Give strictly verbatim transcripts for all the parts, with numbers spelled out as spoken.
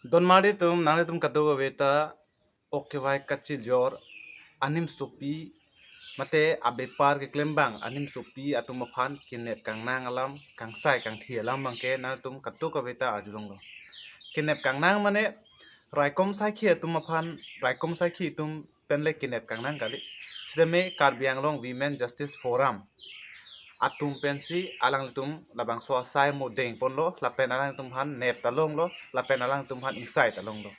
Don marli atum, nanglitum kadokave ta ok kevai kachijor animsopi mate abepar keklem abang animsopi atum aphan kenep kangnang alam, kangsai kangthi alam abangke nanglitum kadokave ta arjulonglo. Kenep kangnang mane raikom saikhi atum aphan, raikom saikhi atum penle kenep kangnang kali. Sitame Karbi Anglong Women Justice Forum atum pensi alanglitum labangso asai amo dengponlo, lapen alanglitum aphan nep ta longlo, lapen alanglitum aphan ingsai ta longlo.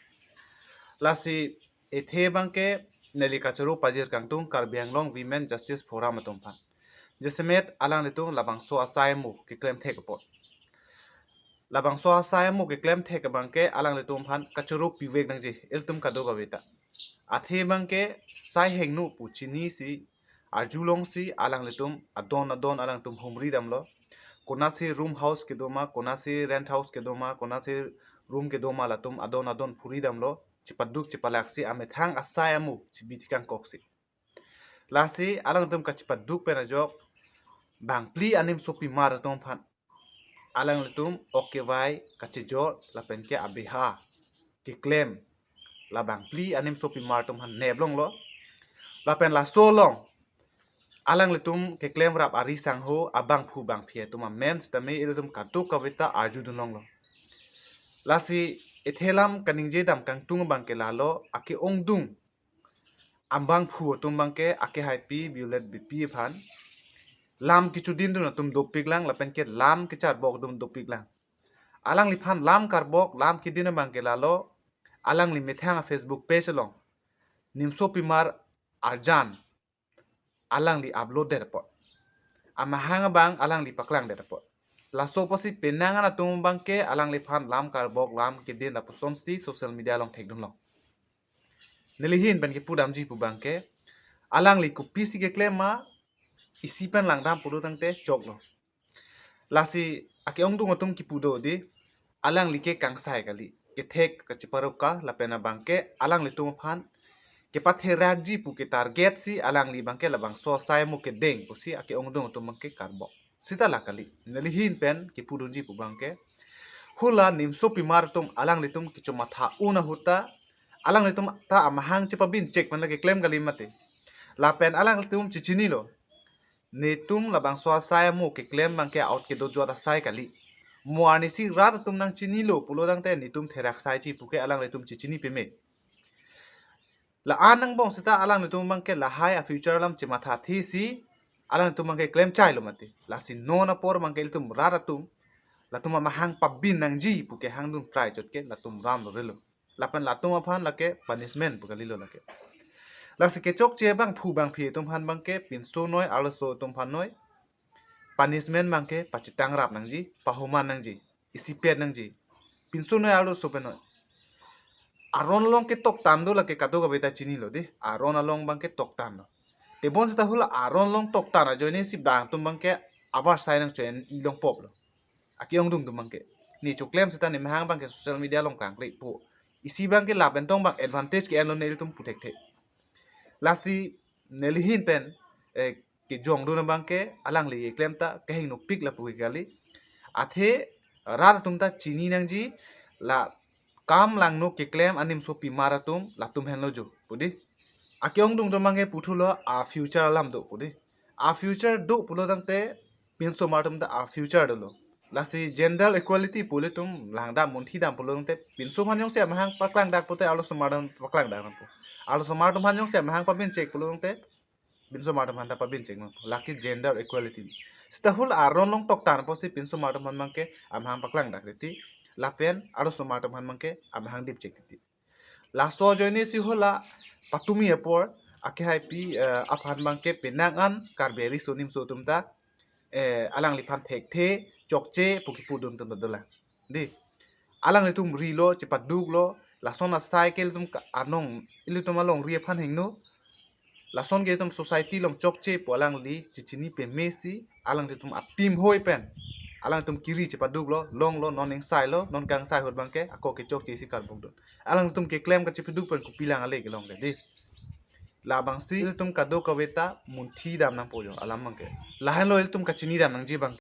Lasi ethe abangke neli kachoro pajir kangtung Karbi Anglong Women Justice Forum atum aphan. Jasemet alanglitum labangso asai amo keklem thek apot. Labangso asai amo keklem thek abangke alanglitum aphan kachoro pivek nangji, ilitum kadokave ta. Athe abangke sai hingno pu chinisi arjulongsi alanglitum adon adon alanglitum humri damlo. Konasi room house kedo ma, konasi rent house kedo ma, konasi room kedo ma, latum adon adon phuri damlo. Chipaduk chipalaksi amethang asai amo chibi chikangkoksi. Lasi alanglitum kachipaduk pen ajok bangphli animsopimar atum aphan alanglitum ok kevai kachijor lapen ke abeha keklem labangphli animsopimar atum aphan nep longlo. Lapen laso along alanglitum keklem rap ari sangho abangphu bangphi atum amen sitame ilitum kadokave ta arjudun longlo. Lasi ethe alam kaningje dam kangtung abangke lalo, ake-ongdung abangphu atum abangke ake haipi Violet Beypi aphan lam kechodindun atum dopiklang lapen ke lam kecharbok atum dopiklang. Alangliphan lam karbok, lam kedin abangke lalo, alangli methang a-Facebook page along nimsopimar arjan alangli upload det apot, amahang abang alangli paklang det apot. Laso apotsi penang an atum abangke alangliphan lam karbok, lam kedin lapusonsi social media along thekdunlong. Neli ahin pen kepu damji pu abangke alangli kopisi keklem ma isi pen langdam pulo tangte choklo. Lasi ake-ongdung atum kepu do di, alangli ke kangsai kali, kethek kachiparuka lapen abangke alanglitum aphan kepatherakji pu ketarget si alangli abangke labangso asai amo kedeng pusi ake-ongdung atum abangke karbok. Sita la kali, neli ahin pen kepudunji pu abangke hula nimsopimar atum alanglitum kechomatha un ahut ta alanglitum ta amahang chepabin chek pen la keklem kali mati. Lapen alanglitum chechinilo, netum labangso asai amo keklem abangke out kedo jot asai kali. Mo arnisi rat atum nangchinilo pulo tangte netum therak saiji puke alanglitum chechini peme. La-an angbong sita alanglitum abangke lahai a-future alam chemathathesi alanglitum abangke klemchailo mati. Lasi non apor abangke ilitum rat atum latum amahang pabin nangji puke hangdun try chot ke latum ram lo relo. Lapen latum aphan lake punishment pu kalilo lake. Lasi kechokche bangphu bangphi atum aphan abangke pinsonoi arloso atum aphan noi punishment abangke pachitangrap nangji, pahoman nangji, isipet nangji. Pinsonoi arloso pen noi. Aron along ke toktan do lake kadokave ta chinilo di. Aron along abangke toktan do. Tebon sita hula aron along toktan ajoine si bang atum abangke avarsai nangchoen ilong poplo. Ake-ongdung atum abangke. Ne choklem sita ne mahang abangke social media along kangkle po. Isi abangke lapen tong abang advantage ke-enlo ne ilitum pu thekthe. Lasi neli ahin pen eh, kejongdun abangke alangli keklem ta kehingnopik lapu ke kali. Athe rat atum ta chini nangji, la kam langno keklem animsopimar atum latum henlo jo pu di. Ake-ongdung atum abangke puthulo a-future alam do pu di. A-future do pulo tangte pinsomar atum ta a-future dolo. Lasi gender equality pu ilitum langdam munthi dam pulo tangte pinso aphan jongsi amahang paklang dak pute arlosomar atum paklang dak nangpo. Arlosomar atum aphan jongsi amahang pabin chek pulo tangte pinsomar atum aphan ta pabin chek nangpo. Lake gender equality. Sita hula aron along toktan apotsi pinsomar atum aphan abangke amahang paklang dak titi. Lapen arlosomar atum aphan abangke amahang dip chek titi. Laso ajoine si hula patumi apor ake haipi eh, aphan abangke penang an Karbi ariso nimso atum ta eh, alangliphan thekthe chokche pu kepudun atum ta dolang. Di. Alanglitum rilo, chepaduklo, lason asai ke ilitum ka-, anong, ilitum alongri aphan hingno. Lason ke itum society along chokche pu alangli chechini pemesi, alanglitum a-team hoi pen alanglitum kiri chepaduklo, longlo, non ingsailo, non kangsai ahut abangke ako kechokche si karbokdun. Alanglitum keklem kachepaduk pen kopi lang ale kelong ke di. Labangsi ilitum kadokave ta munthi dam nangpo jo alam abangke. Lahenlo ilitum kachini dam nangji abang.